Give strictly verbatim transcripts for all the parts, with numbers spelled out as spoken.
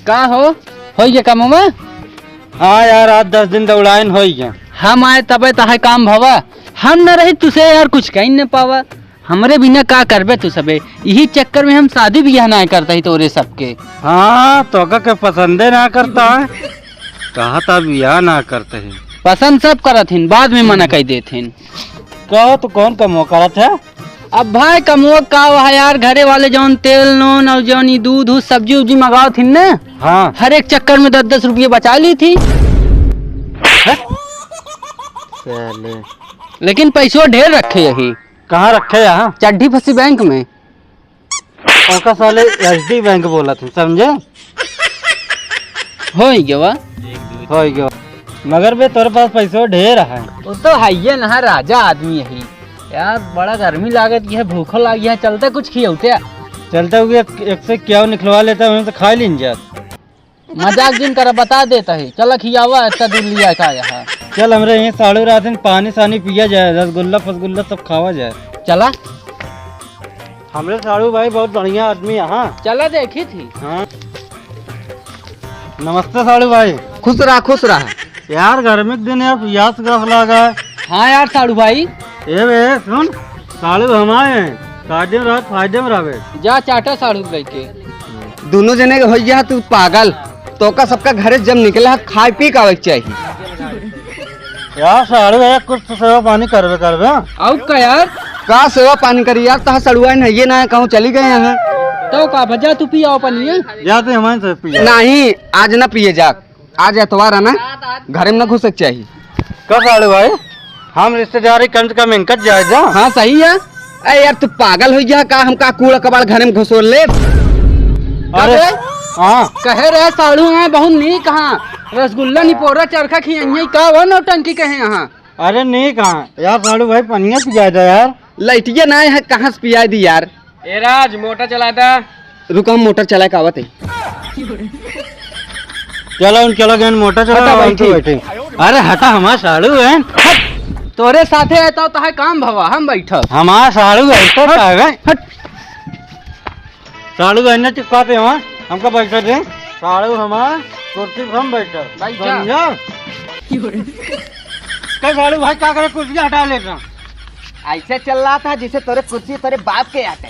का हो, होई गया कमवा? हाँ यार, आज दस दिन दौड़ाइन होई गया। हम आए तबे तहार काम भवा, हम न रही तुसे यार कुछ कहीं न पावा। हमरे बिना का करबे तू सबे? यही चक्कर में हम शादी बियाह ना करता ही तोरे सबके। हाँ, तोका के पसंदे ना करता है, कहा था बियाह ना करते ही। पसंद सब करत हिन, बाद में मना कर देत हिन। कहो तो कौन कमवा करत है? अब भाई कमवा का वह यार, घरे वाले जौन तेल नून और जौन ई दूध उध सब्जी उब्जी मंगावत हिन ने, हाँ। हर एक चक्कर में दस दस रुपये बचा ली थी। साले। लेकिन पैसो ढेर रखे यही। कहाँ रखे यहाँ? चड्ढी फंसी बैंक में। ओका साले एसडी बैंक बोलत हूँ, समझे? होई गवा। होई गवा। मगर बे, तोरे पास पैसो ढेर है। वो तो है ये ना, राजा आदमी यही। यार, बड़ा गर्मी लागत की है, भूखो लागी है, चलते कुछ खियौते। चलते हुए एक, एक से क्या निकलवा लेता है, वहीं से खा लीन जात। मजाक जिन करा, बता देता है। चला खियावा, इतना दूर लिया का यहाँ। चल, हमरे यहीं साढ़ू रात दिन पानी सानी पिया जाए, रसगुल्ला फसगुल्ला सब खावा जाए। चला। हमरे साढ़ू भाई बहुत बढ़िया आदमी है, हाँ। चला देखी थी। हाँ। नमस्ते साढ़ू भाई। खुश रहा, खुश रहा। यार, गर्मी के दिन यार, पियास गस लागा है। हाँ यार, साढ़ू भाई। ए बे, सुन, साढ़ू हम आए हैं, फायदे में रह, फायदे में रहबे। जा चाटा साढ़ू भाई के। दोनों जने के हो गया तू पागल। तोका सबका घरे जब निकला है, खाए पी के आवे के चाहिए। यार, साढ़ू भैया, कुछ तो सेवा पानी करबे करबे। आउ का यार? का सेवा पानी करी यार, तहा सड़ुआ नहीं है, कहूँ चली गए हैं। तो का भजा तू पियाओ पनिया? जा तू हमारे से पिया। नहीं, आज ना पिए जा, आज एतवार है ना, घरे में ना घुसे के चाहिए। का साढ़ू भाई? हम रिश्तेदारी कम से कम इनकत जाए जा। हाँ, सही है। ए यार, तू पागल हो गया का? हम का कूड़ा कबाड़ घरे में घुसोर ले? अरे, अबे, हाँ। कहे रहे साढ़ू हैं बहुत नीक, हाँ। रसगुल्ला निपोरा चरखा खियाइए, का वो नौटंकी कहे यहाँ? अरे नीक, हाँ। यार साढ़ू भाई, पनिया पिया दे यार। लइटिया ना है, कहाँ से पिया दी यार? ए राज, मोटर चला दा। रुको, हम मोटर चला के आवत है। चलो, उन चलो, गए मोटर चला, हटा हम तो भाई, बैठे। अरे हटा, हमार साढ़ू है। हट, तोरे साथे है तो तहार काम भवा, हम बैठब। हमार साढ़ू है तो हट, का है? हट। साढ़ू है ना, चिपका पे हमार, हमका बैठे दे। साढ़ू हमार, कुर्सी पे हम बैठब। बैठा। समझा? का साढ़ू भाई, का करे, कुर्सी हटा लेता। ऐसे चल रहा था जैसे तोरे कुर्सी तोरे बाप के आटे।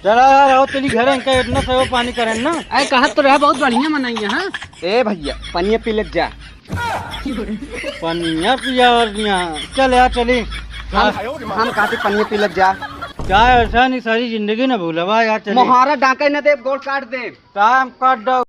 चला यार, आओ चली घरे, इनका इतना सेवा पानी करें ना। अरे कहत तो रहा, बहुत बढ़िया मनई है, हाँ? ए भैया, पनिया पी ले जा। पनिया पिया और यहाँ। चल यार, चली। हम, हम कहते पनिया पी ले जा। क्या ऐसा नहीं, सारी जिंदगी ना भूलबा यार, चली। मोहारा डांका न दे, गोड़ काट दे। काम काट दो।